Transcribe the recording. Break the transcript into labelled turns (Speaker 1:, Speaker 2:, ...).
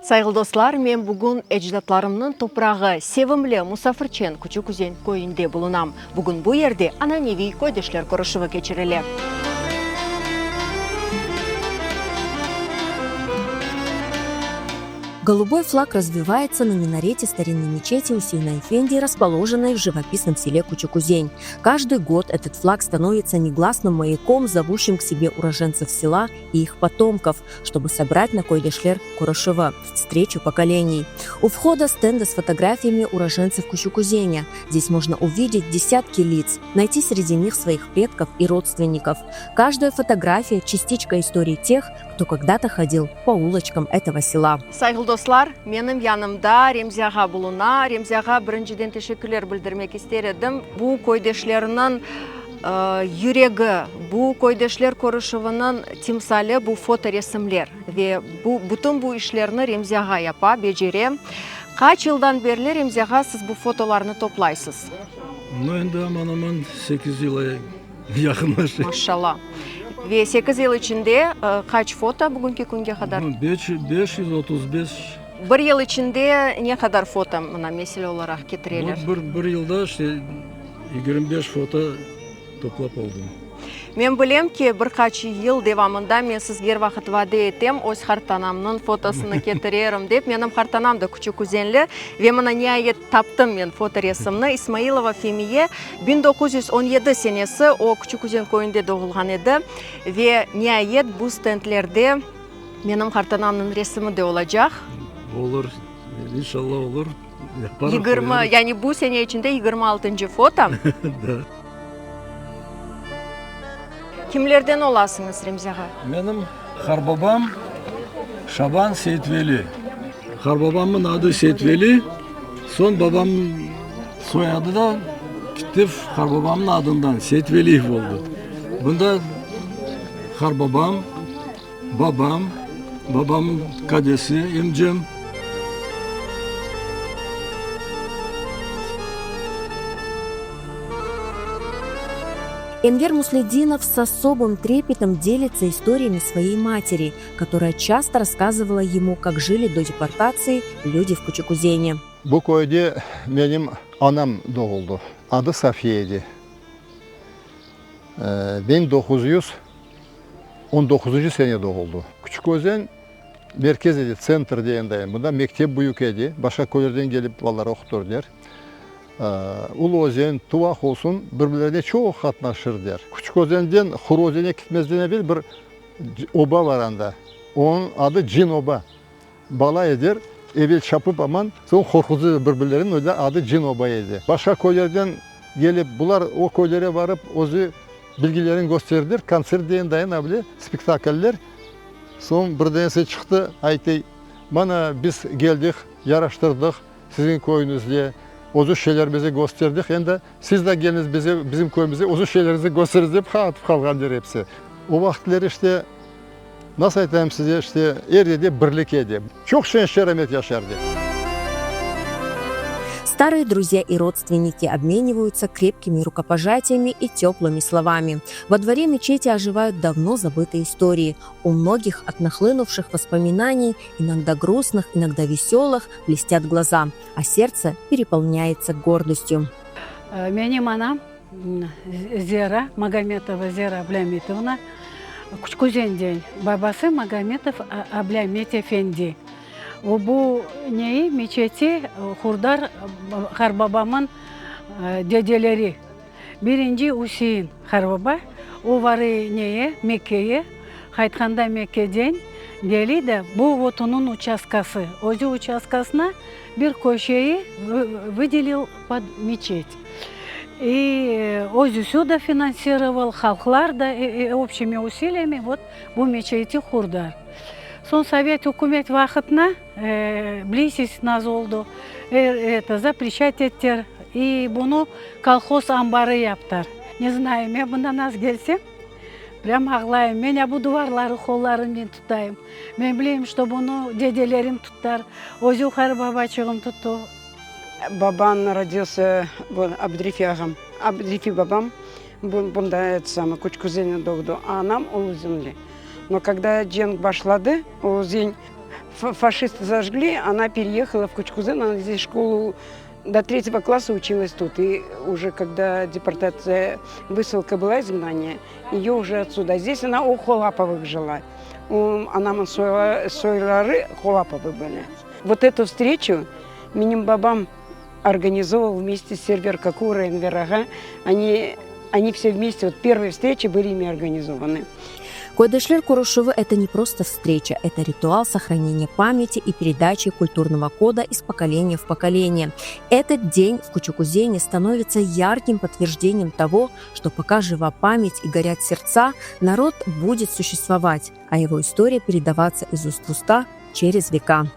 Speaker 1: Sayğılı dostlar, men bugün ecdatlarımnıñ toprağı, sevimli, musafirçen Küçük Üzen köyünde bulunam. Bugün bu yerde ananeviy köydeşler körüşüvi keçirile.
Speaker 2: Голубой флаг развевается на минарете старинной мечети Усейна Эфенди, расположенной в живописном селе Кучукузень. Каждый год этот флаг становится негласным маяком, зовущим к себе уроженцев села и их потомков, чтобы собрать на Койдешлер Курашева встречу поколений. У входа стенды с фотографиями уроженцев Кучукузеня. Здесь можно увидеть десятки лиц, найти среди них своих предков и родственников. Каждая фотография – частичка истории тех, кто когда-то ходил по улочкам этого села.
Speaker 1: Sayğılı dostlar, menim yanımda Remzi ağa buluna. Remzi ağa, birinciden teşekkürler bildirmek ister edim. Bu köydeşlerniñ yüregi, bu köydeşler körüşüviniñ timsali bu fotoresimler. Ve bu, bütün bu işlerni Remzi ağa yapa, becere. Qaç yıldan berli, Remzi ağa, siz bu fotolarnı toplaysız?
Speaker 3: No, endi aman-aman sekiz yıla yaqınlaşa.
Speaker 1: Maşallah. Ve sekiz yıl içinde qaç foto bugünki künge qadar?
Speaker 3: 535.
Speaker 1: Bir yıl içinde ne qadar foto, mına, mesele olaraq ketireler?
Speaker 3: Bir, bir yılda işte 25 foto toplap oldım.
Speaker 1: Men bilem ki, bir qaç yıl devamında men sizge er vaqıt vade etem, öz qartanamnıñ fotosını ketirerim dep. Menim qartanam da küçük-üzenli ve mına niayet taptım men fotoresimni. İsmailova Femiye, 1917 senesi o Küçük-Üzen köyünde doğulğan edi ve niayet bu stendlerde menim qartanamnıñ resimi de olacaq.
Speaker 3: Olur, inşallah olur.
Speaker 1: 20, yani bu sene içinde 26-ncı foto.
Speaker 3: Da.
Speaker 1: Kimlerden olasıñız, Remzi ağa?
Speaker 3: Menim qarbabam Şaban Seytveli. Qarbabamnıñ adı Seytveli, soñ babam soyadı da kitti qarbabamnıñ adından, Seytveliyev oldı. Bunda qarbabam, Babam, babamnıñ kadesi, emcem.
Speaker 2: Enver Musledinov с особым трепетом делится историями своей матери, которая часто рассказывала ему, как жили до депортации люди в Кучукузене.
Speaker 4: Bu köyde menim anam doğuldı. Adı Safiye edi. 1919-cı sene doğuldı. Küçük Özen merkez edi, tsentr degenday. Mında mektep büyük edi, başqa köylerden kelip balalar oqutur der. Ulu Özen, Tuvaq olsun, bir-birlerine çoq qatnaşır der. Küçük Özenden Hur Özenge ketmezden evel bir oba bar anda. Onıñ adı Cin oba. Bala eder, evel çapıp aman, soñ qorquzır bir-birlerini, öyle adı Cin oba edi. Başqa köylerden kelip, bular o köylere barıp, özü bilgilerini kösterdiler, kontsert deyen dayın avle spektakller. Soñ bir denesi çıqtı, aytı, mana biz keldik, yaraştırdıq siziñ köyüñizde, özü şeylerimizi kösterdik, endi siz de keliñiz bize, bizim köyümizge, özü şeylerimizi kösteririz dep atıp qalğan der episi. O vaqıtları işte Nasıl aytayım size, işte, er yerde birlik edi. Çoq şen-şeramet yaşardı.
Speaker 2: Старые друзья и родственники обмениваются крепкими рукопожатиями и теплыми словами. Во дворе мечети оживают давно забытые истории. У многих от нахлынувших воспоминаний, иногда грустных, иногда веселых, блестят глаза, а сердце переполняется гордостью.
Speaker 5: Menim anam Zera, Magometova Zera Ablâmitovna, Küçük-Özenden, babası Magometov Ablâmit efendi. O, bu neyi, meçeti qurdar qarbabamın dedeleri. Birinci Üsein qarbaba, o varı neye, Mekkeye, qaytqanda Mekkeden geliy da, bu vot onıñ uçastkası, özü uçastkasına bir köşeyi vıdelil pod meçet. İ özüsi da finansiroval, halqlar da общими усилиями vot bu meçeti qurdılar. Soñ sovet ükümet vaqıtına bilesiz nasıl oldı, eto, zapreşat ettiler i bunı kolhoz ambarı yaptılar. Ne znayu, men bundan az kelsem, prям ağlayım. Men ya bu duvarları qollarımnen tutayım. Men bileyim, şto bunı dedelerim tuttılar, özü qarı-babaçığım tuttı.
Speaker 6: Babam rodilsâ bu Abdrifi ağam, Abdrifi babam bunda eto samое Küçük-Özen'de doğdu, a anam Ulu-Özenli. No kogda cenk başladı, Ulu-Özen. Фашисты зажгли, она переехала в Кучкузен, она здесь школу до третьего класса училась тут. И уже когда депортация, высылка была, изгнание, ее уже отсюда. Здесь она у Холаповых жила. У, она soyları Холаповы были. Вот эту встречу menim babam организовал вместе с Сервер Какура и Энвер ağa. Они все вместе, вот первые встречи были ими организованы.
Speaker 2: Köydeşler körüşüvi – это не просто встреча, это ритуал сохранения памяти и передачи культурного кода из поколения в поколение. Этот день в Кучукузене становится ярким подтверждением того, что пока жива память и горят сердца, народ будет существовать, а его история передаваться из уст в уста через века.